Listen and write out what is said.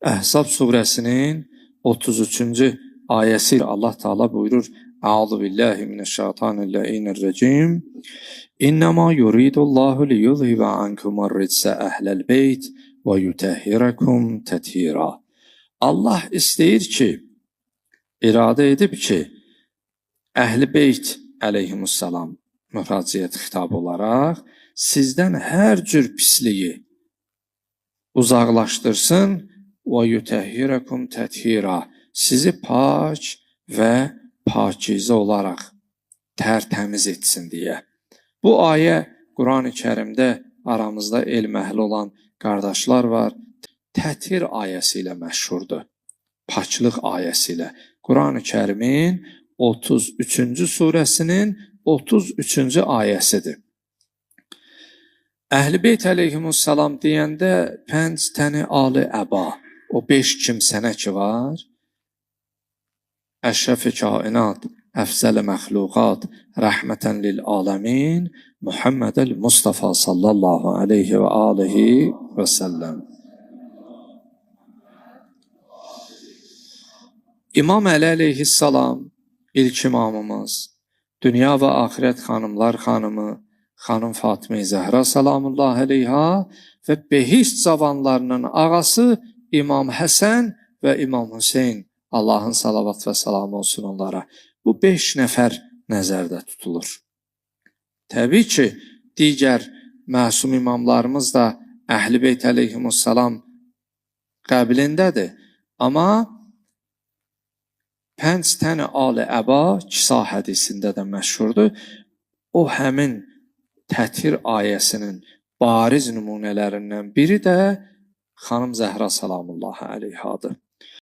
Əhzab surəsinin 33-cü ayəsi Allah Taala buyurur: Əuzu billahi mineşşeytanirracim. İnnemâ yuridullahu liyuzhibe ankumur-rijse ehlel beyt ve yutehhirakum tethira. Allah istəyir ki, iradə edib ki, Əhl-i Beyt əleyhimussalam müraciət xitab olaraq sizdən hər cür pisliyi uzaqlaşdırsın və yutəhhirakum təthira, sizi pak və pakizə olaraq tərtəmiz etsin deyə. Bu ayə Qurani Kərimdə aramızda elm əhli olan qardaşlar var. Təthir ayəsi ilə məşhurdur. Paklıq ayəsi ilə. Qurani Kərimin 33-cü surəsinin 33-cü ayəsidir. Əhl-i Beyt əleyhimussalam deyəndə pənc təni ali əba, o 5 kimsənə ki var, Əşrəf-i kainat, əfzəl-i məxluqat, rəhmətən lil aləmin, Muhammed Mustafa sallallahu aleyhi və alihi və səlləm. İmam Əli əleyhissalam, ilk imamımız, dünya və axirət xanımlar xanımı, xanım Fatimə Zəhra salamullah əleyha və behişt cavanlarının ağası İmam Həsən və İmam Hüseyn, Allahın salavat və salamı olsun onlara. Bu 5 nəfər nəzərdə tutulur. Təbii ki, digər məsum imamlarımız da Əhl-i Beyt əleyhimussalam qəbilindədir. Amma pənc təni ali əba Kisa hədisində də məşhurdur. O həmin Təthir ayəsinin bariz nümunələrindən biri də xanım Zəhra salamullah əleyhadır.